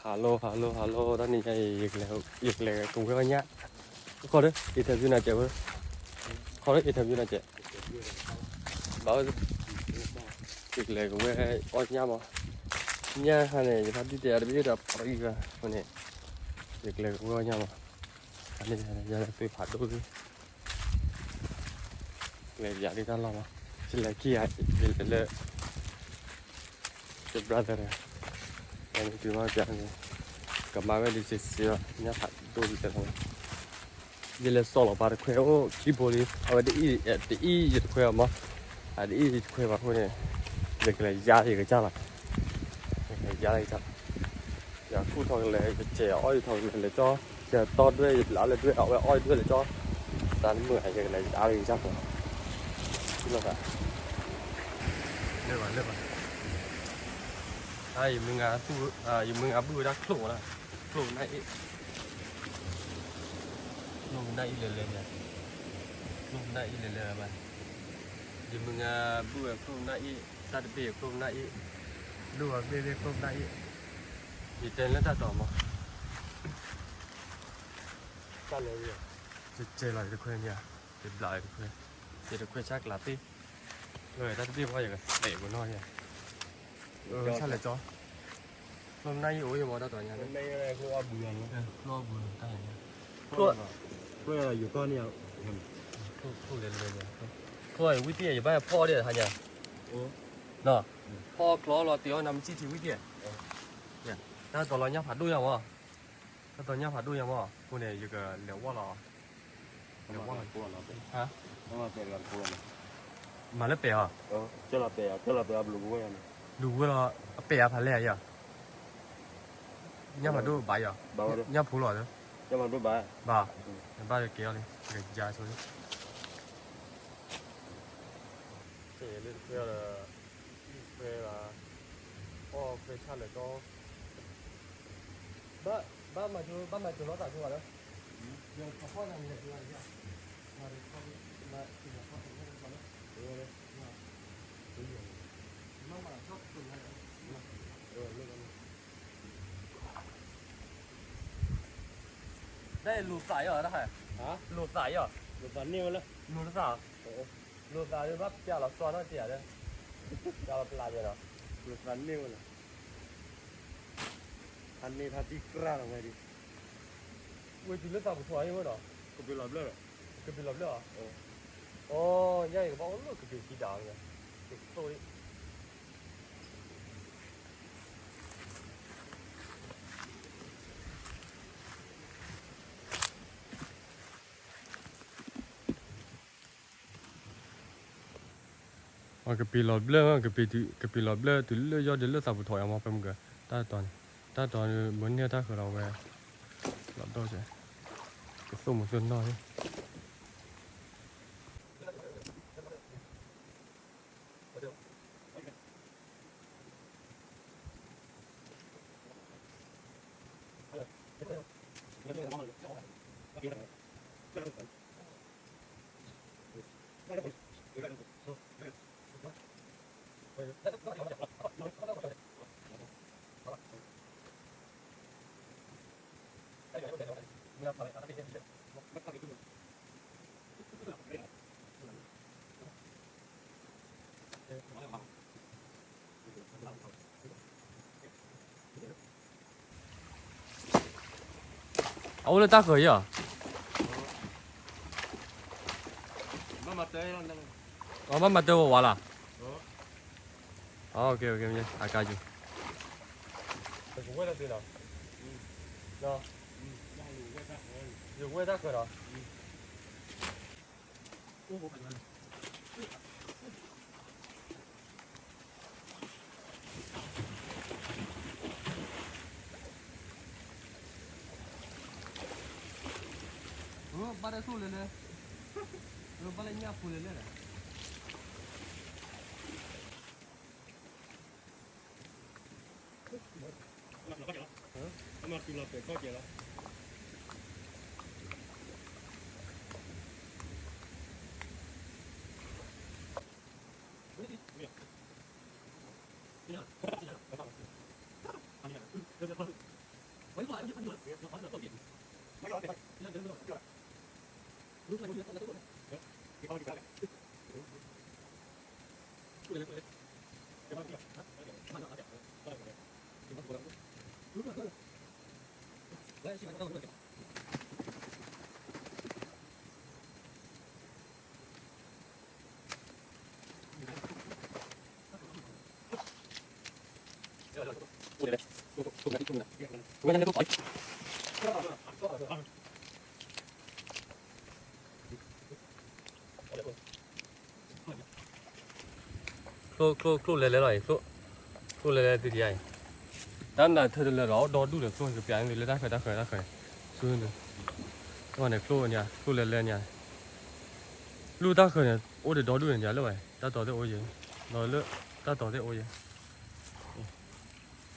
Hello hello hello, တၢ်နံၤညါအံၤ ယကလဲၤကဝဲအီၣ်ညၣ်, ခီဒီး interview နၤကဲးဝဲ, ခီဒီး interview နၤကဲး, ဘၣ်ဝဲ, ယကလဲၤကဝဲအီၣ်ညၣ်မး, ညၣ်ခါန့ၣ် ယဖါတံၢ်တဲအတဘ့ၣ်ဒီးပှၤအံၤဂၤအဃိန့ၣ်, ယကလဲၤကဝဲအီၣ်ညၣ်မး, အန့ၣ်ယၤလၢသွ့ဖးဒိၣ်လံ, လဲၤယၤလံတၢ်လီၢ်မး, ယလဲၤခံဂၤ, ယလဲၤလၢ ယ brother န့ၣ်, ယၤန့ၣ်တုၤမးပျးန့ၣ်, ကမၤဝဲဒ်စ့စ့လီၤ ညၣ်ဖးဒိၣ်လံတဲလီၤ, ယလဲၤစီၤလီၤပာ်တခွဲအိၣ်ခံဘိလံ အဝဲတအံၣ်ယတခွဲအီၤမး, အတအံၣ်ယတခွဲဘၣ်အဃိန့ၣ်, ယကလဲၤယါယကစၢ်လီၤ, ယကလဲၤယါယကစၢ်လီၤ, ယၤခူၣ်ထီၣ်ကလဲၤ ယစဲးအီၣ်ယထီၣ်ကလဲၤလဲၤကၠီ, ယတီၢ်ဒွဲၣ်ယဘျးလၢဒွဲၣ် အဝဲအီၣ်ယဒွဲၣ်လဲၤကၠီ, တၢ်တမုာ်ယကလဲၤယါယကစၢ်လီၤ, လၢဘၣ်လၢဘၣ်, ယမုၢ်ဂၤဘုၣ်ဝဲဒၣ်ချိၣ်ဝဲဒၣ်, ချိၣ်နၢ်အ့ၣ်, ချိၣ်နၢ်အ့ၣ်လဲၤလဲၤ, ချိၣ်နၢ်အ့ၣ်လဲၤလဲၤဘၣ်, ယမုၢ်ဂၤဘုၣ်ဝဲချိၣ်နၢ်အ့ၣ်, တၢ်တဘ့ၣ်ချိၣ်နၢ်အ့ၣ်, ဒိၣ်ဝဲဘ့ၣ်ဘ့ၣ်ချိၣ်နၢ်အ့ၣ်, ယတဲလၢတၢ်တီၤမး, တၢ်လဲၤ, ယကဲလီၤယတခွဲန့ၣ်, ယဘျးယတခွဲ, ယတခွဲဆၣ်ကျးသ့ၣ်, တၢ်တဘ့ၣ်ဘၣ်ယကသဲးပနီၣ်ယၤ, ဆၣ်လဲၤကၠီ ချိၣ်နၢ်အ့ၣ်အိၣ်ယမီၤတၢ်တီၤညါ, ချိၣ်ဘုၣ်တၢ်ညါ, ချိၣ်လဲၤလဲၤ, ချိၣ်ဝံၣ်တံၢ်ယဘၣ်ဖီအီၣ်ဒံးတဟါညါ, ဖီအီၣ်ချီလီၤတ့ၢ်အီၣ်နၤမ့ၢ်စံၣ်ထံဝံၣ်တံၢ်, တၢ်တီၤလီၤညၣ်ဖးဒိၣ်ညါမီၤ, တၢ်တီၤညၣ်ဖးဒိၣ်ညါမီၤ အဃိန့ၣ် ယကလဲၤဝီၢ်လီၤ, လဲၤဝီၢ်လီၤ, မၤလၢပဲာ်အီၤ, လူၤဝဲလီၤ အပဲာ်အါဖးလဲၢ်ယၤ, ညၣ်ဖးဒိၣ်ဘၣ်ယၤ, ညၣ်ဖိလီၤ, ဘၣ်, နဘၣ်က့ၤအီၤလံ, ကယါဆိလံ, လၢတခွဲအီၤဒီး, ခွဲလီၤ, အီၣ်ခွဲဆၣ်လဲၤကၠီ, ဘၣ်, ဘၣ်မၤကၠိ, ဘၣ်မၤကၠိလီၤသးကၠိဘၣ်လၢ, တၢ်အံၤလိာ်သးယီၤ, လိာ်သးယီၤ, လိာ်သး, လိာ်သး, လိာ်သးဒ်ဘၣ်ပျၢ်လီၤစီနီၣ်တ့ၢ်ဧါ, ပျၢ်လီၤပျၢ်န့ၣ်လီၤ, လိာ်သးန့ၢ်ဝဲလီၤ, ဖးန့ၢ်ဖးတံၢ်ကြၢးလီၤဝဲဒၣ်, ဝဲတုၤလၢသးပူၤထီၣ်အံၤဝဲဒီး, ကပ့ၤလီၤဘျၢၣ်, ကပ့ၤလီၤဘျၢၣ်ဧါ, အိ, ညါအံၤကဘၣ်အိၣ်လၢကပ့ၤခံတၢ်အံၤ, ကသိၣ်လံ ကပ့ၤလီၤဘျၢၣ်, ကပ့ၤလီၤဘျၢၣ်တုၤလၢယီၢ်ဒ်လၢသးပူၤထီၣ်အံၤမီၢ် ပမုၢ်က, တၢ်တီၤန့ၣ်, တၢ်တီၤန့ၣ် မ့ၢ်န့ၢ်တၢ်ဃၢၤလီၤဝဲ, လီၤဒီး, ကသိၣ်မုၢ်သိၣ်နီၢ်လံ အအိၣ်လၢတၢ်ဃၢၤယီၤ, ဘၣ်မၤတၢ်ဝဲဝါလီၤ, အကါယိၤ, ယဝဲၢ်တၢ်ဃၢၤဒီး, ဘၣ်တၢ်ဆိၣ်လဲၤလဲၤ, ဘၣ်လၢညၣ်ဖိလဲၤလဲၤဒီး မၤတုၤလီၤပဲာ်ခီၣ်ကဲလီၤ. ချိၣ် ချိၣ် ချိၣ်လဲၤလဲၤလီၤအံၤ ချိၣ် ချိၣ်လဲၤလဲၤသုတယါအံၤ, တၢ်နးထၢၣ်တလၢဒီး အိၣ်ဒီဒူၣ်ဒီး ချိၣ်ကပျးန့ၣ်လၢတၢ်ဃၢၤတၢ်ဃၢၤတၢ်ဃၢၤ, ဆူန့ၣ်, အန့ၣ်ချိၣ်ညါ ချိၣ်လဲၤလဲၤညါ, လူၢ်တၢ်ဃၢၤန့ၣ် အိၣ်ဒီးဒီဒူၣ်န့ၣ်ညါလၢဘၣ်, တၢ်တီၤသ့ၣ်အိၣ်ယဲ, ဒီးလၢ တၢ်တီၤသ့ၣ်အိၣ်ယဲ,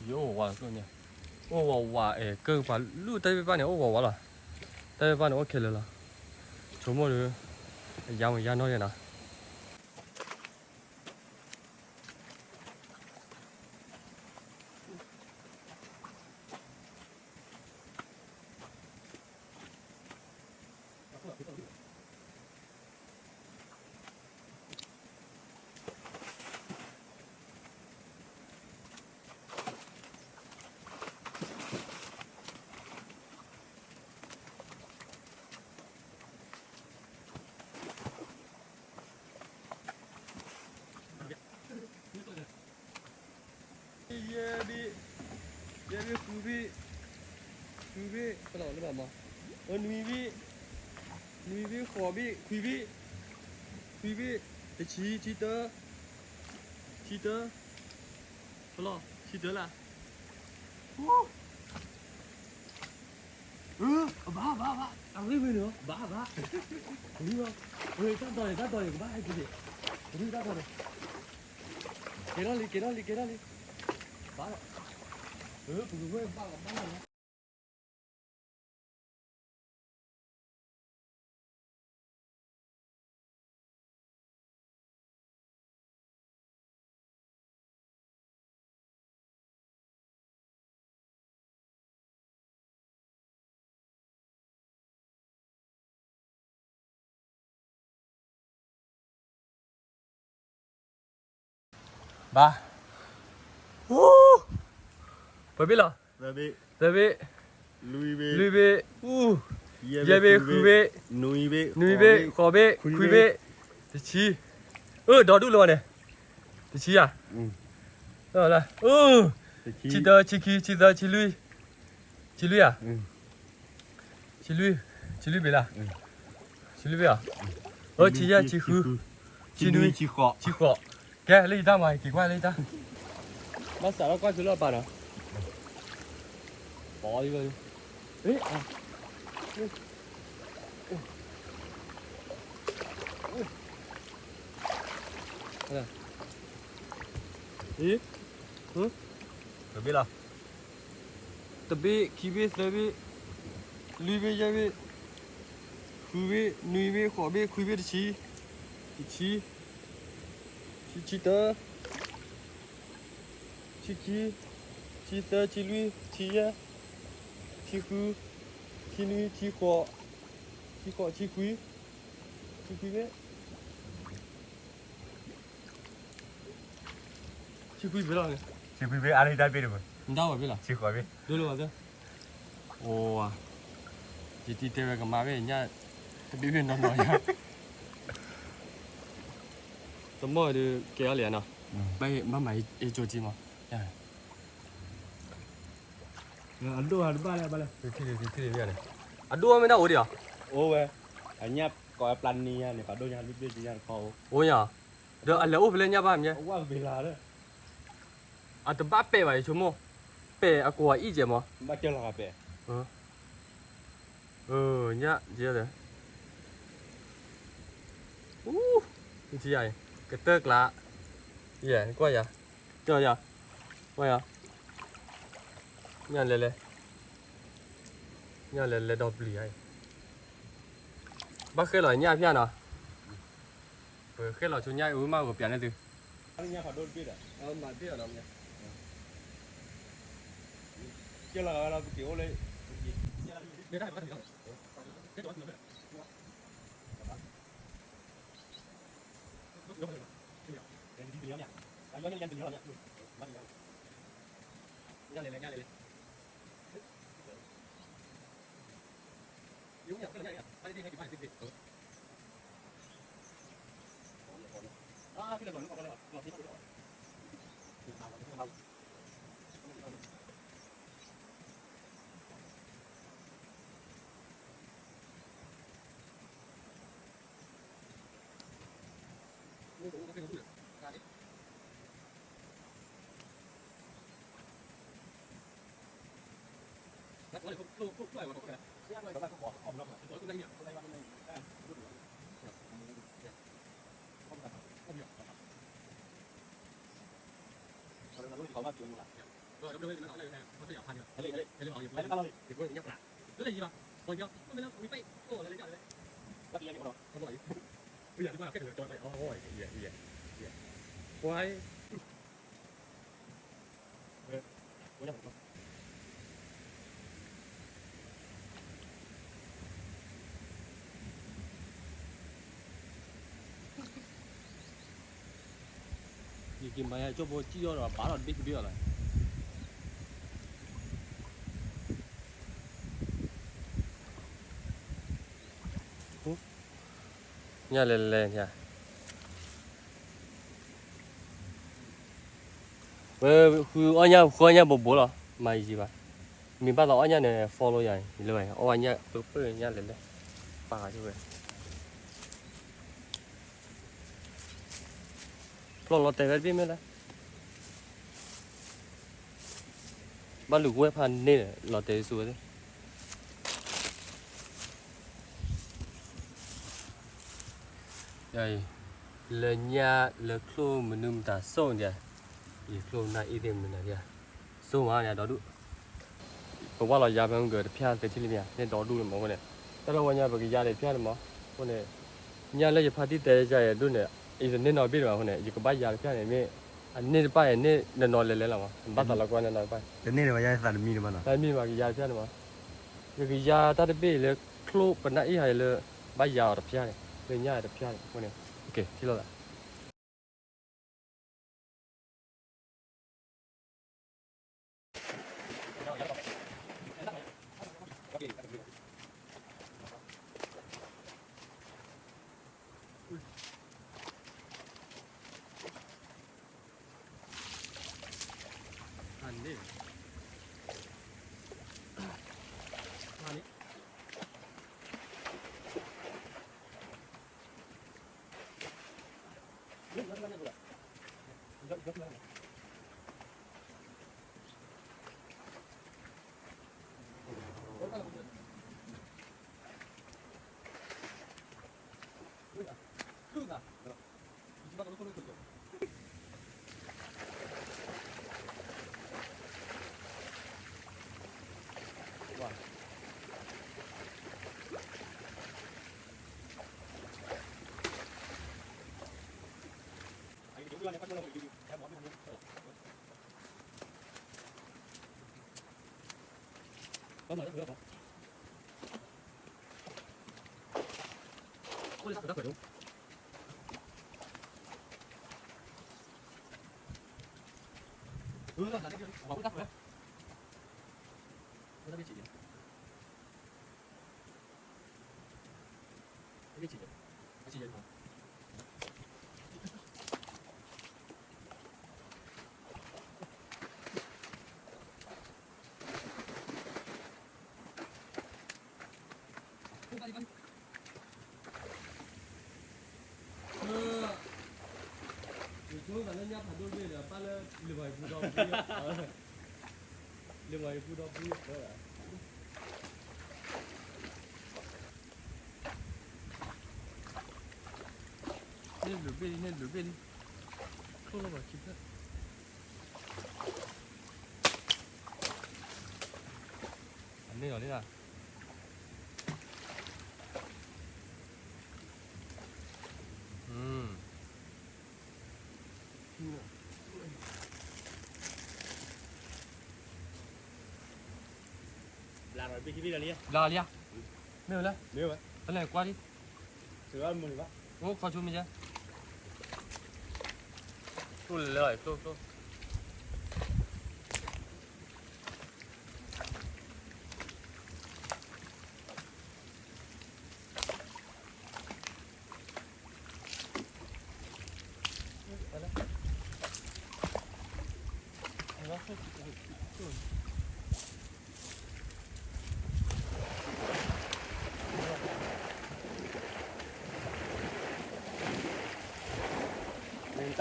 ယအိၣ်ဝးလီၤချိၣ်ညါ, အိၣ်ဝးဝးအဲၣ်ကၢၢ်ကပၤ လူၢ်တၢ်သ့ၣ်တဖၣ်န့ၣ် အိၣ်ဝးဝးလီၤ, တၢ်သ့ၣ်တဖၣ်န့ၣ် အိၣ်ခဲလၢာ်လီၤ, ဆိကမိၣ်ဒီး အယါမ့ၢ်ယါနီၢ်ယဲနီၤ ယဲၢ်ဘ့ၣ်, ယဲၢ်ဘ့ၣ် ဃုဘ့ၣ်, ဃုဘ့ၣ် ပလီၤလၢဘၣ်မး, နွံဘ့ၣ်, နွံဘ့ၣ် ဃိးဘ့ၣ် ခွံဘ့ၣ်, ခွံဘ့ၣ်, တဆံ, ဆံတၢ, ဆံတၢ, ပလီၤ ဆံတၢလၢ အဘၣ်ဘၣ်ဘၣ် အရ့ဝဲန့ၣ် ဘၣ်ဘၣ်, တၢ်တီၤန့ၣ် တၢ်တီၤန့ၣ် ကဘၣ်ဟဲက့ၤန့ၣ်, တၢ်တီၤန့ၣ်, ကဲထီၣ်လံ ကဲထီၣ်လံ ကဲထီၣ်လံ, ဘၣ်လီၤ, ပကဝဲဘၣ်လီၤဘၣ်လီၤ ဘၣ်, ပှဲၤဘ့ၣ်လီၤ, သၢဘ့ၣ်, လွံၢ်ဘ့ၣ်, လွံၢ်ဘ့ၣ်, ယဲၢ်ဘ့ၣ် ဃုဘ့ၣ်, နွံဘ့ၣ် ဃိးဘ့ၣ် ခွံဘ့ၣ်, တဆံ, အၢ ဒီဒူၣ်လၢၤဘၣ်န့ၣ်, တဆံဧါ, ဆံတၢ ဆံခံ ဆံသၢ ဆံလွံၢ်, ဆံလွံၢ်ဧါ, ဆံလွံၢ်, ဆံလွံၢ်ဘ့ၣ်လၢ, ဆံလွံၢ်ဘ့ၣ်ဧါ, အၢ ဆံယဲၢ် ဆံဃု, ဆံနွံ, ဆံဃိး, ကဲ လၢယတၢ်မၤ က့ၤကွၢ်လၢယတၢ်, ဘၣ်စးထီၣ်ကွၢ်ဆူလၢအပၤနီၤ, ပီၤလံ, အံၤ, တဘ့ၣ်လီၤ, တဘ့ၣ် ခံဘ့ၣ် သၢဘ့ၣ်, လွံၢ်ဘ့ၣ် ယဲၢ်ဘ့ၣ်, ဃုဘ့ၣ် နွံဘ့ၣ် ဃိးဘ့ၣ် ခွံဘ့ၣ် တဆံ, တဆံ, ဆံတၢ, ဆံခံ, ဆံသၢ ဆံလွံၢ် ဆံယဲၢ်, ဆံဃု, ဆံနွံ ဆံဃိး, ဆံဃိး ဆံခွံ, ဆံခွံဘ့ၣ် ဆံခွံဘ့ၣ်လီၤ, ဆံခွံဘ့ၣ် အါန့ၢ်တၢ်ဘ့ၣ်တဘ့ၣ်, နတၢ်ဝဲဘ့ၣ်လီၤ, ဆံဃိးဘ့ၣ်, ဒိလီၤဘၣ်သၢ, အိၣ်, ယတံၤတဲဝဲကမၤဘ့ၣ်ညၣ်, တဘ့ၣ်ဘ့ၣ်နီၢ်နီၢ်ညါ, တမီၢ်ဒီးကဲအီၤလံနီၤ, ဘၣ်မၤအ့ၣ်ကၠိက့မး, အဒိၣ်တဘၣ်လၢၤဘၣ်လၢၤ, အဒိၣ်မ့ၢ်ဒၣ်အိၣ်ဒံးဧါ, အိၣ်ဝဲ, အညၣ်ကိးဝဲပျၢ်နံၤညါန့ၣ် ပှၤဒိၣ်ညါဘ့ၣ်ဘ့ၣ်ညါတခီအိၣ်, အိၣ်ညါ, ဒီးအလဲၤအိၣ်ဖဲလဲၣ်ညၣ်ဘၣ်မ့ၢ်, အတဘၣ်ပဲာ်ဘၣ်ယဆိကမိၣ်, ပဲာ်အကွီၤအံၣ်ကဲမး, ဘၣ်ကၢလီၤဂာ်ပဲာ်, ညၣ်, အူ, ထံယၤအံၤ, ကတၢၢ်ကျါ, ယဲ, ကွၢ်ယၤ, ကွၢ်ယၤ, ကွၢ်ယၤ, ညၣ်လဲၤလဲၤ, ညၣ်လဲၤလဲၤဒီပျံၤယၤအံၤ, ဘၣ်ဃဲလီၤညၣ်ဖၠၣ်နီၤ, ပဃဲလီၤဆိညၣ်အူမး ပကပျးန့ၢ်သု, ညၣ်ဖးဒိၣ်တဘ့ၣ်ဒီး, မၤတဘ့ၣ်အီၤနီၤ, ကဲလီၤလီၤ ပက့ၤအိၣ်လၢ ယက့ၤမၤယၤကၠိဖိစံၣ်အီၤဒီး ဘၣ်ဒီးတဘ့ၣ်ကဘ့ၣ်အီၤလီၤ. ညၣ်လဲၤလဲၤညါ, ဝဲဃုအီၣ်ညၣ် ဃုအီၣ်ညၣ်ဘိးဘိးလီၤ, မၤယံၤဘၣ်, မ့ၢ်ဘၣ်သးအီၣ်ညၣ်န့ၣ် follow ယၤ လၢဘၣ် အီၣ်ဝဲညၣ်ပၢၢ်ပၢၢ်ညၣ်လဲၤလဲၤ, ပာ်ဃာ်ဆိဝဲ ဖျီၣ်လီၤတဲာ်ဝဲတဘ့ၣ်မ့ၢ်လဲၣ်, ဘၣ်လူၤကွဲၢ်ဖးန့ၣ် လီၤတဲာ်ဆိဝဲသ့ၣ် ယအံၤ လၢညၣ်လၢချိၣ်မနုၤမတၤစိၣ်ဒံး, ယချိၣ်နၢ်အ့ၣ်သ့ၣ်မနုၤဒံး, စိမးန့ၣ်ဒီဒူၣ်, ပဝၢ်လီၤယါဖဲမုၢ်ကတဖျၢၣ်သ့ၣ်ထံၣ်လံမ့ၢ်ဧါ, န့ၣ်ဒီဒူၣ်န့ၣ်မ့ၢ်ဝဲန့ၣ်, တၢ်လၢဝဲညါ ပကယါန့ၣ်တဖျၢၣ်န့ၣ်မး, အဃိန့ၣ် ညၣ်လၢယဖါတံၢ်တဲယါအံၤဒူၣ်န့ၣ် ယတန့ၢ်နီတဘ့ၣ်ဒံးဘၣ်အဃိန့ၣ် ယကဘၣ်ယါတဖျၢၣ်န့ၣ် မ့ၢ်အန့ၢ်တပၣ်အံၤန့ၣ် နနီၤလဲၤလဲၤလီၤမး, ဘၣ်သးလီၤကွၢ်နနီၤတပၣ်, တန့ၢ်ဒံးဘၣ်ယါသးတမံၤဒံးဘၣ်နီၤ, တမံၤဘၣ် ကယါတဖျၢၣ်န့ၣ်မး, ယကယါတၢ်တဘ့ၣ်အံၤလၢချိၣ်ပနၢ်အ့ၣ်ဟးအံၤလၢ ဘၣ်ယါအီၤတဖျၢၣ်န့ၣ် လၢညၣ်တဖျၢၣ်န့ၣ် အဃိန့ၣ် ထံၣ်လိာ်သး ယဆိသးလၢညၣ်ဖးဒိၣ်တဘ့ၣ်ဒီး ပၢ်လၢလၢမၤယပူဒီပူ, လၢမၤယပူဒီပူ, န့ၣ်ဘျုးဘ့ၣ်လံ န့ၣ်ဘျုးဘ့ၣ်လံ, ချိၣ်လီၤဘၣ်ခံဖျၢၣ်, အန့ၣ်လီၤလံလီၤ. อืม อืม လီၤလံဧါ, မ့ၢ်ဝဲလၢ, ဖဲလဲၣ်ကွၢ်လံ, အိၣ်ခီဆိမ့ၢ်ယဲ, ကျိၣ်လၢလၢကျိၣ်ကျိၣ် မ့ၢ်တ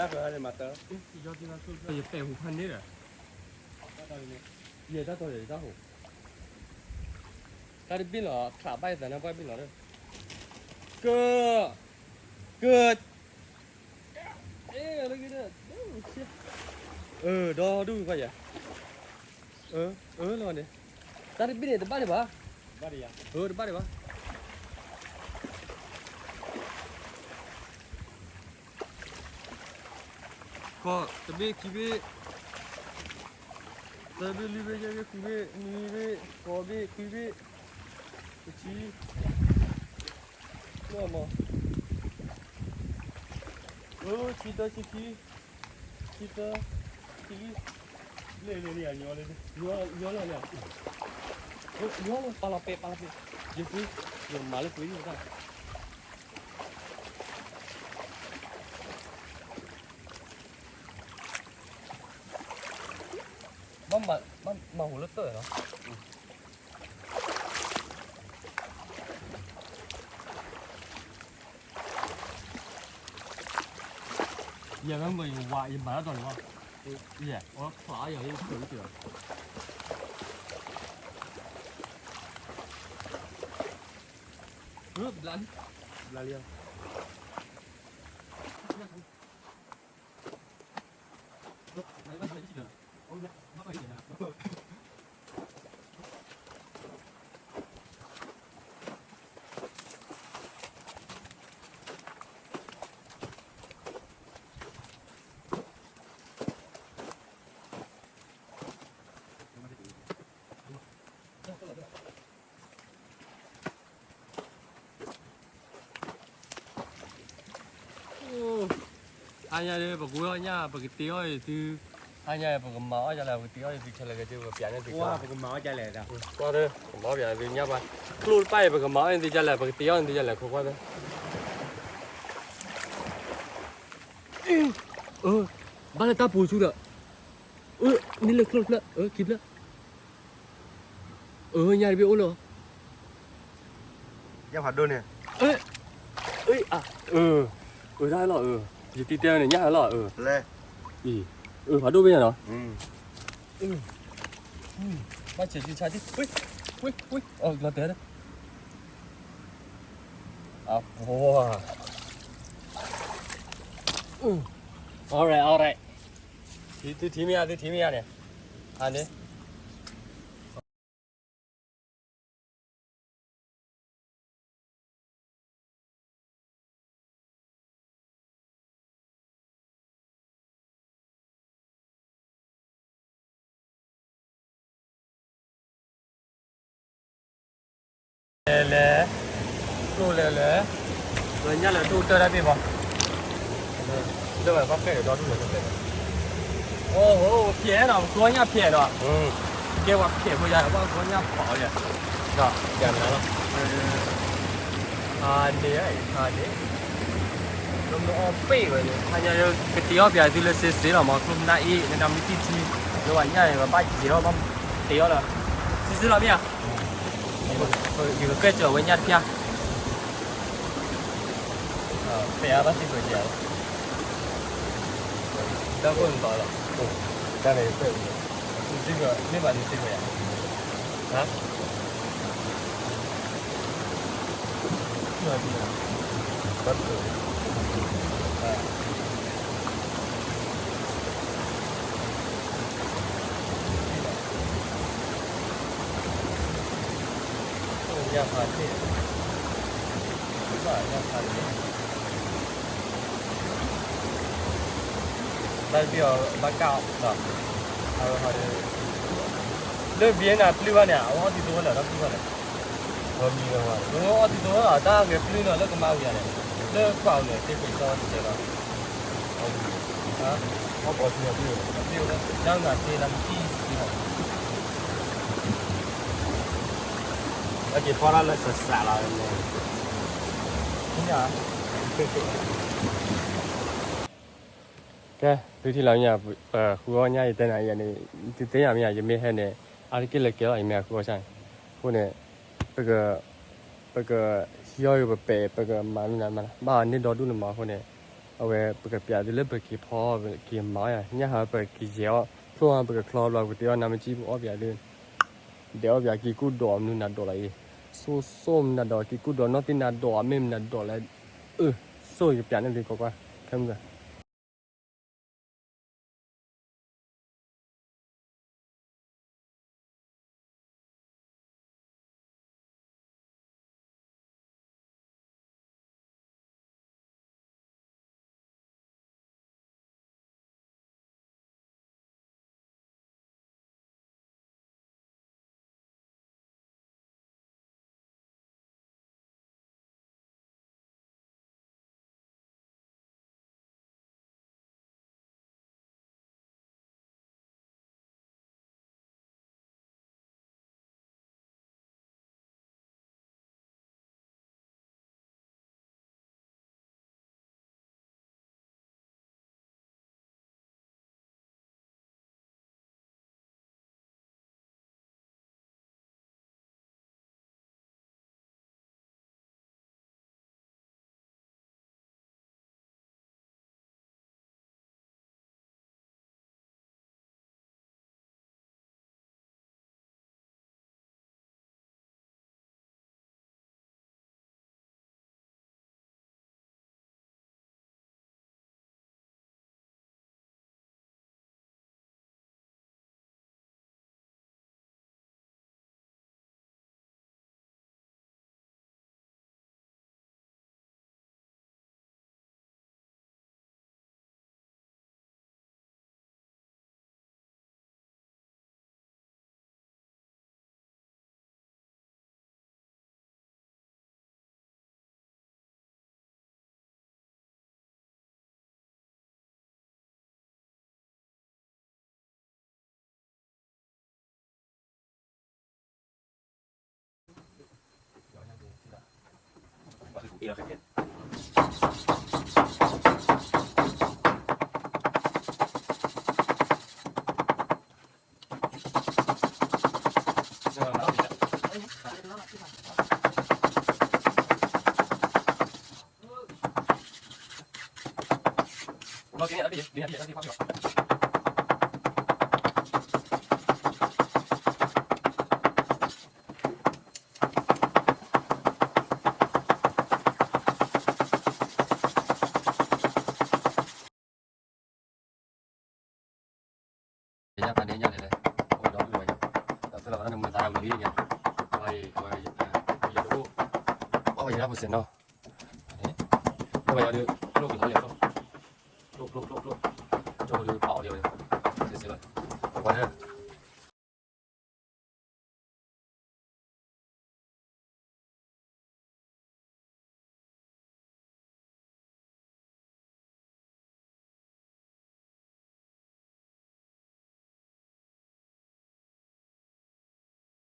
ၢ်ဃၢၤဟဲန့ၣ်မၤတၢ်, ယပဲာ်ဟူးဖးန့ၣ်ဒီး, ယတၢ်တီၤယတၢ်ဟူး, တၢ်တဘ့ၣ်လီၤ ခးဘၣ်ယသးနၢ်ပှၢ်ဘ့ၣ်လီၤ, က, က, အ, ဒီဒူၣ်ခွါယၤ, အ, လီၤန့ၣ်, တၢ်တဘ့ၣ်န့ၣ်တဘၣ်ဒံးဘၣ်, တဘၣ်ဒံးဘၣ်, ခီ, တဘ့ၣ်ခံဘ့ၣ်, သၢဘ့ၣ်လွံၢ်ဘ့ၣ်ယဲၢ်ဘ့ၣ်ဃုဘ့ၣ်နွံဘ့ၣ်ဃိးဘ့ၣ်ခွံဘ့ၣ်, တဆံ, မ့ၢ်မး, အ, ဆံတၢ ဆံခံ, ဆံတၢ, ဆံလွံၢ်, လ့ၣ်လ့ၣ်လ့ၣ်, ညီလီၤန့ၣ်, ညီလီၤ, ပာ်လီၤပဲာ် ပာ်လီၤပဲာ်, ယဃု, ယမၤလၢပှ့ၤဒံးတၢ် ဘၣ်မၤဟူးလၢတၢၢ်နီၤ, ယဲၢ်မ့ၢ်ယဝၤ ယမၤတၢ်တီၤန့ၣ်ဘၣ်, ယဲၢ် အီဖျးယၤလၢယချုးတ့ၢ်လီၤ, ဘျါလံ, ဘျါလံ အါညါဒီး ပကဝဲအီၣ်ညၣ် ပကတ့အီၣ်အံၤသု, အါညါ ပကမၤအီၣ်ဒ်လဲၣ် ပကတ့အီၣ်အံၤသု ခဲလၢာ်ကဲ ပကပျးန့ၢ်သု ကွၢ် ပကမၤအီၣ်ဒ်လဲၣ်, ကွၢ်သၢ ပကမၤအီၣ်ပျးသုညၣ်ပၢ်, ကျိၣ်တဖၣ်အံၤ ပကမၤအီၣ်အံၤသုဒ်လဲၣ် ပကတ့အီၣ်အံၤသုဒ်လဲၣ် ခိးကွၢ်သၢ အ, ဘၣ်လၢတၢ်ပူၤဆူဒီး, အ, န့ၢ်လၢကျိၣ်တဖျၢၣ်, အ, ခံဖျၢၣ်, အ, ညၣ်တဘ့ၣ်အိၣ်လၢ, ညၣ်ဖးဒိၣ်န့ၣ်, အ, အ, အ, တၢ်ဟဲလီၤ, အ, ယတံၤတဲဝဲန့ၣ် ညၣ်ဟဲလီၤ, အ, အ, ဖးဒိၣ်ဘ့ၣ်ညါနီၤ, ဘၣ်ဆဲးဆံဆါဒံး, လီၤတဲာ်, အ, alright alright, သုထံၣ်မ့ၢ်ဧါ သုထံၣ်မ့ၢ်ဧါန့ၣ်, အန့ၣ် လဲၤလဲၤ, ကျိၣ်လဲၤလဲၤ, ညၣ်လဲၤဒိၣ်တၢ်တၢ်ဘ့ၣ်ဘၣ်, လၢဘၣ်ဖဲဒီးဒီဒူၣ်လဲၤ, အိၣ်ဟို ဖျဲးနီၤ ပကီညၣ်ဖျဲးနီၤ, ကဲပှၤဖျဲးဖိယၤ ပှၤကီညၣ်ဖျဲးအီၤယၤ, ဒီးယၤနၤလီၤ, ခါန့ၣ် ခါန့ၣ် လၢမ့ၢ်အီၣ်ပ့ၢ်ဝဲန့ၣ် ဟါညါ ကတ့အီၣ်ပျးသုလၢစ့စ့လီၤမး ကျိၣ်နၢ်အ့ၣ် နနၢ်မ့ၢ်တံၢ်ထံ လၢပှၤညၣ်န့ၣ် ပဘၣ်ယဲၤအီၣ်ဘၣ်တ့အီၣ်လၢ စ့စ့လီၤမ့ၢ်ဧါ, ယကကဲကၢၤဝဲညၣ်တဖျၢၣ်, ပဲအါဘၣ်စ့ၢ်ကီးယဲၤလီၤ, တၢ်ကိၢ်နသီလီၤ, တၢ်န့ၣ် နစ့ၢ်ကီး မ့ၢ်ဘၣ်နစ့ၢ်ကီးယၤ, ဟါ ညၣ်ဖးန့ၣ်, ဘၣ်ညၣ်ဖးန့ၣ်, ဘၣ်တဘ့ၣ်အီၤ ဘၣ်ကၣ်အီၤဒီး, အဝဲဟီဒီး, လၢဘံနၤပျုၢ်ဘၣ်န့ၣ် အဝဲအီၣ်သံသိဝဲလၢတၢ်ပျုၢ်ဘၣ်န့ၣ်, အဝဲအီၣ်သံသိဝဲလီၤ တၢ်ဂဲၤပျုၢ်လီၤလၢကမါဝံၤယၤန့ၣ်, လၢကွၢ်အီၤန့ၣ် သ့ကွံာ်ကီတကဲလီၤ, အီၣ်ပျုၢ်, အီၣ်ပျုၢ်, တၢ်ဂၤသ့လၢမထံၣ်သ့လီၤ, အက့ၤဖီတၢ်လၢစးစးလီၤ, ကဲ, သုထံၣ်လီၤမ့ၢ်ဧါ, ပဃုအီၣ်ညၣ် ယတဲနၤယၤန့ၣ်, သုသ့ၣ်ညါမ့ၢ်ဧါ, ယမ့ၢ်ဟဲန့ၣ် အါတက့ၢ်လၢကဲလီၤ ယမ့ၢ်ဟဲဃုအီၣ်ဆၣ်န့ၣ်, အဃိန့ၣ်, ပက, ပက, ဟံးအီၣ်ဂ့ၤပပဲာ် ပကမၤနၢၤနၤမး ဘၣ်အီၤန့ၢ်ဒီဒူၣ်န့ၣ်မး အဃိန့ၣ်, အဝဲပကပျးသုလၢပက့ၤဖီ ပက့ၤမၤအီၣ်ယၤ ညၣ်ဟးပက့ၤယဲၤအီၣ် ဖျိဟးပကချီဘျီ ပကတဲအီၣ်နၤမ့ၢ်ကံ ပအီၣ်ပျးသု ဒဲးအီၣ်ပျးက့ၤကူၣ်ဒိးမနုၤနၤဒိးလီၤအံၤ, ဆိၣ်ဆိၣ်မနၤဒိး က့ၤကူၣ်ဒိးနီၢ်သံနၤဒိး အမ့ၢ်မနၤဒိးလဲၣ်, အၢ, ဆိၣ်ယကပျးန့ၢ်သုကွၢ်ကွၢ်, ခဲမုၢ်ဂၤ ညၣ်ဖးန့ၣ်ညၣ်လဲၣ်လဲၣ်, အိၣ်ဒီဒူၣ်ဝဲညါ, ဒီးဖဲလီၤဝဲဒၣ်န့ၣ် မုၢ်သးအဘျီဒ်ညါ, ဝဲ, ယတအိၣ်, ဘၣ်ဝဲယတၢ်ပူၤစဲးနီၤ, ဝဲယၤဒုး, ကျိၣ်ကလီၤလဲၣ်, ကျိၣ်ကျိၣ်ကျိၣ်ကျိၣ်, ကၠိဒုးပာ်အီၤလံဝဲ, စဲးစဲးလီၤ, ဝဲ မ့ၢ်တီၢ်လံလီၤ, ဝဲထံဆါ, ဝဲထံဆါ, အိၣ်, တီၢ်လံလီၤ, အၢ, အိၣ်လံဖးတီၢ်ညါ, အိ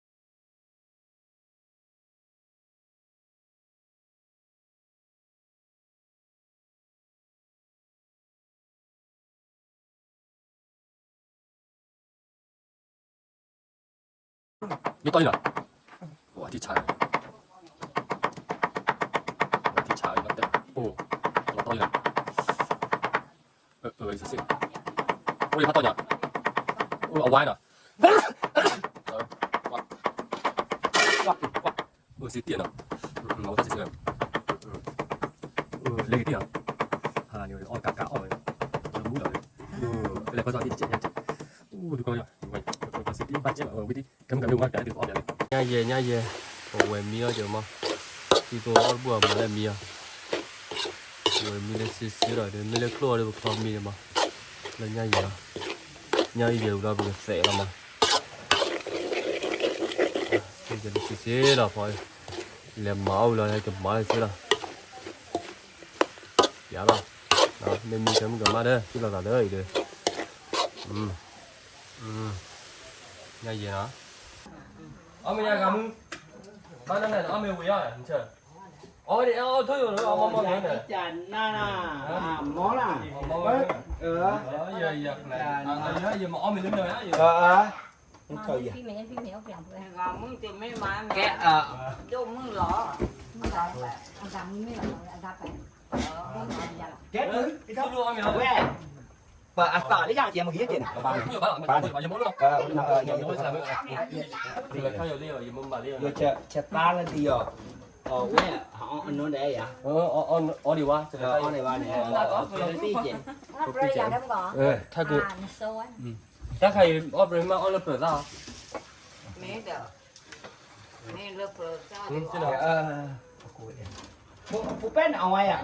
ၣ်အဝါနီၤ, အိၣ်စ့တံၢ်နီၤ, အိၣ်စ့တံၢ်နီၤ, လဲၤက့ၤတံၢ်နီၤ, ဟါန့ၣ် အီၣ်ကးကးအီၣ်ဝဲ, မူလီၤဝဲ, လဲၤကွၢ်စီၤတံၢ်တကဲးညါကဲး, အိၣ်ဒုးကီၢ်ယီၤ, စ့တံၢ်ဘၣ်ကဲးလီၤ, ဝဲဝံၤတံၢ်, ခဲမုၢ်ကၤမ့ၢ်ဝါကးဒုးအီၣ်ဘၣ်လဲၣ်, ညၣ်ယဲၢ်ညၣ်ယဲၢ်, ပဝဲမံလီၤက့ၤမး, တံၤသိအီၣ်တဘူၣ်အမၤလၢမံအီၤ, ပဝဲမံလၢစ့စ့ဒီး မ့ၢ်လၢချိၣ်အီၤဒီးပချီမံန့ၣ်မး, လၢညၣ်ယဲၢ်လီၤ, ညၣ်ယဲၢ်ဝံၤဒီးပကသဲးလီၤမး, သဲး ကဲလၢစ့စ့လီၤဖီ, လဲၤမၤအီၣ်ဝံၤလီၤ ဟဲကမၤလၢစ့လီၤ, ယၤလီၤ, မ့ၢ်မံကဲမုၢ်ကမၣ်ဒီး စ့လီၤသးဒီးအံၤဒီး, ညါယဲနီၤ, အီၣ်မ့ၢ်ယါဂၤမုၢ်, ဘၣ်နၤနၤအီၣ်မ့ၢ်ဝံၤယါ, အီၣ်ဝဲဒၣ်အီၣ်ထိၣ်ယိာ်လၢအီၣ် မီၢ်မီၢ်လၢန့ၣ်, မီၢ်လၢ, ယမၤအီၣ်မ့ၢ်လၢန့ၣ်, ကဲ, ကဲ, ပှၤအသးလၢယၤ ကဲမုၢ်ကဲန့ၣ်, ပှၤအသးလၢယၤ ယမၤလၢ, ယဆဲးသါလၢဒ်အီၤ, အဝဲ, အနီၢ်ဒဲးယၤ, အီၣ်ဒံးဝါ, အီၣ်ဒံးဝါန့ၣ်, ထးကိး, တၢ်ခါအံၤ အီၣ်ပြၢၤမး အီၣ်လၢပျၢၤသၣ်, မ့ၢ်လၢပျၢၤသၣ်, ဖိပဲန့ၣ် အဝဲယၤ,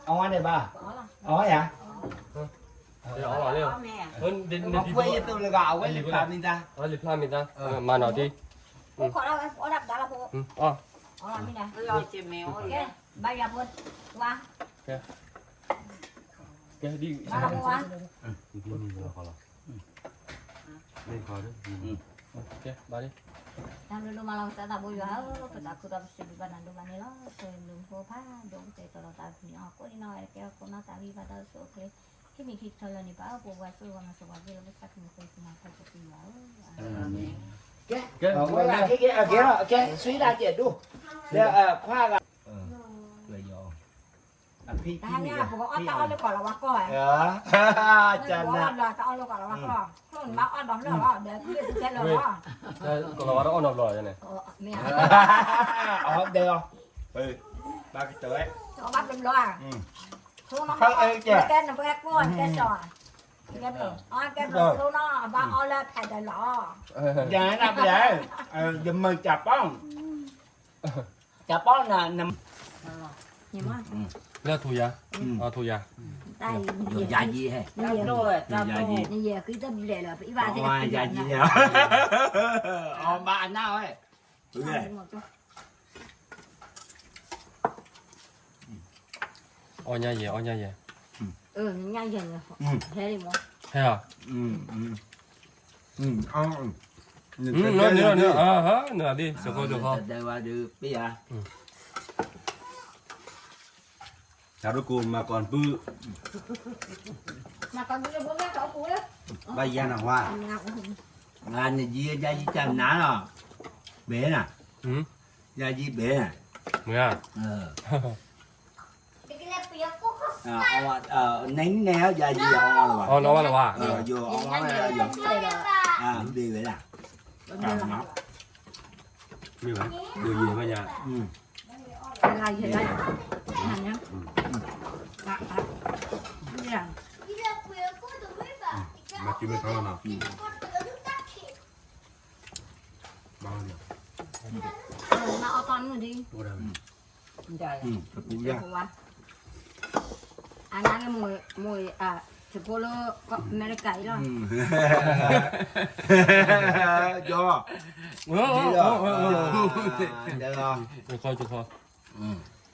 အဝဲန့ၣ်ဘၣ်, အဝဲယၤ, အဝဲယၤ, အဝဲလံဖျါမ့ၢ်သါ, အဝဲလံဖျါမ့ၢ်သါ, မၤနီၤဒ်, အီၣ်, ကဲ, ကဲ, ဒ်, ကဲ, ဘၣ်လံ, တၢ်ဘျုးဒိၣ်မးလီၤ ကစၢ်သးဘိယွၤဧၢ, ပသးခုဒီးပစံးဘျုးဘၣ်နၤဒိၣ်မးန့ၣ်လီၤ. ဆိၣ်ဂ့ၤဘျုးမုၢ်ဖိဖးဒိၣ်ကတဲာ်ကတီၤသးဖံးအီၣ်ကိးဒံနီၢ်ဝဲတကဲအခိၣ်နီၢ်သးဂံၢ်ဘါဒီးဆိၣ်အိၣ်ချ့, ဟံးန့ၢ်ခံကထၢလၢာ်န့ၣ် ပၢ်အိၣ်ပိာ်ဝဲဆိၣ်ဂ့ၤမၤစၢၤပှၤက့ၤလၢပသးခုမုၢ်ဃ့ကမၤခီကသံယွၤဧၢ, ကဲ, ကဲ, ကဲ, ဆွံဒၣ်ကဲဒိၣ်, လၢခွါဂၤ တဟါညါပကအီၣ်တၢ်အီၣ်လၢကီၢ်လီၤဝါကီၢ်, ကၢ်နး, တၢ်အီၣ်လၢကီၢ်လီၤဝါကီၢ်, ခိၣ်နဘၣ်အီၣ်ဒီးဖျၢၣ်လီၤ ဒီးကံၣ်တကဲလၢာ်လီၤ, ကီၢ်လီၤဝါတအီၣ်နီတဘျီန့ၣ်, မ့ၢ်, အီၣ်ဒဲးလီၤ, ဘၣ်ကတၢၢ်ဝဲ, အီၣ်ဘၣ်တဘျီဧါ, ကဲနပကဲကိၢ်နကဲစီၤ, ကဲဘျီအီၣ်ကဲဘျီကျိနီၤ အဘၣ်အီၣ်လၢဖဲးဒဲးလီၤ, ယၤနပလဲၣ်, ယမၤကၠးပီ ကၠးပီနၤ, လၢထိယၤ, ထိယၤ, ယၤယံၤဟဲ, ယၤယံၤ, ယၤယံၤ, အီၣ်ဘၣ်အနၢ်ဝဲ, အီၣ်ညါယဲ, အီၣ်ညါယဲ, ဟဲဧါ, နၤဒ်, တၢ်ဒိကိးမၤကီၢ်ပုၢ်, ဘၣ်ယၤနၤဝါ, နယံၤယၤယံၤတၢ်နါလီၤ, ဘဲနၤ, ယၤယံၤဘဲနၤ, မ့ၢ်ဧါ, န့ၣ်န့ၣ် ယၤယံၤအီၣ်လီၤဝါ, ယၤအီၣ်ဝဲ, ဘ့ၣ်ဝဲဒၣ်, မ့ၢ်ဝဲ, ဒိယံၤဘၣ်ယၤ, မၤကံမ့ၢ်ထီလီၤနီၤ, မၤအီၣ်တၢ်မုၢ်ဒံး, တပူၤယၤ, အနါန့ၣ်, မိၢ်, မိၢ်, ယဖိလၢ အမဲရကၤအံၤလီၤ, ယီၤ, ယီၤ, ယီ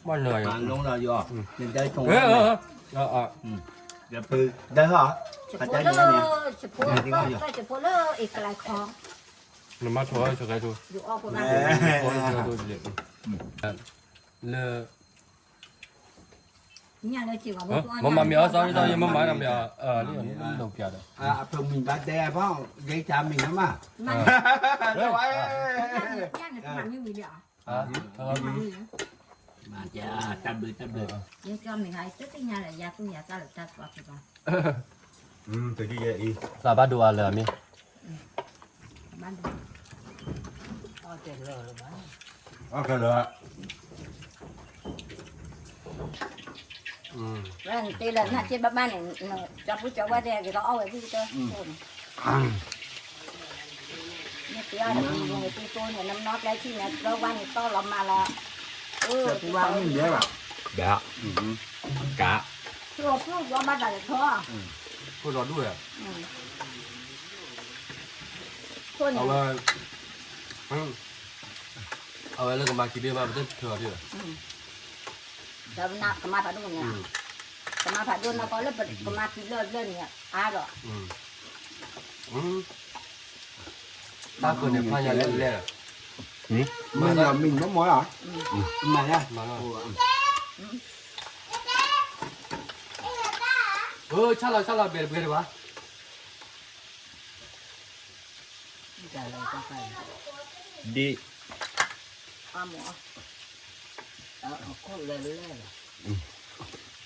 ၤ, ယဖိလၢ ယဖိလၢ အ့ၣ်ကလဲၤခီ, နမၤထိးဝဲဆိးကဲဆိး, လၢ မ့ၢ်မၤမ့ၢ်အီၣ်စီၤ ယမ့ၢ်မၤတၢ်မ့ၢ်အီၣ်, လံၣ်အီၤလံၣ်အီၤ ပျးဒီး, အဖုမံၤဘၣ်တဲဖီ, ဂ့ၤတၢ်မံၤမး, တၢ်ဘျုး တၢ်ဘျုး, ယကၠီမ့ၢ်ဂ့ၤ တသ့ၣ်ညါလၢယၤသူၣ်ယၤသးလၢတၢ်သွၣ်ဖံးဘၣ်, သးဘၣ်ဒိအါလၢအမ့ၢ် အီၣ်ခဲလၢာ်, နတဲလၢနၢ်က့ဘၣ်ဘၣ်န့ၣ်, ကၠီပူၤကၠီဝဲဒဲး က့ၤဒီးအီၣ်ဝဲဒၣ်တၢ်, မ့ၢ်တဲအီၤန့ၣ် ပူၤပူၤန့ၣ် နမနီကျဲထံၣ်န့ၣ် ကျီဝါန့ၣ် တီလီၤမးလီၤ, ပူၤဝါမ့ၢ်လဲၤဘၣ်, ဘၣ်, ကး, ဖျိဖျိဘျီမးတၢ်လဲၤထီ, ဖျိလီၤဒူၣ်ဝဲ, ဖျိန့ၣ်, အဝဲ, အဝဲလၢကမၤခံဘ့ၣ်မး ပတထၢအီၤဒံးဘၣ်. ဒီးပနၢ်ကမၤဖးဒိၣ်န့ၣ်, ကမၤဖးဒိၣ်နီၢ်ကီၢ်လၢပကမၤခံဘျၢၣ်ဘျၢၣ်န့ၣ် အါဒီး, တၢ်ဃုာ်န့ၣ်ဖးညါလဲၣ်လဲၣ်, မ့ၢ်လီၤမံၤမ့ၢ်မီၢ်လီၤ, မၤလၢ, ဆၣ်လီၤဆၣ်လီၤ ဘဲၣ်တပှဲၤတဘၣ်. ဒ်,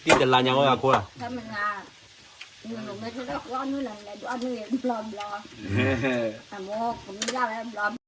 ဒ်တလါညါဝဲအခိၣ်လီၤ. အမိၢ်ကမ့ၢ်လၢဝဲဘျီ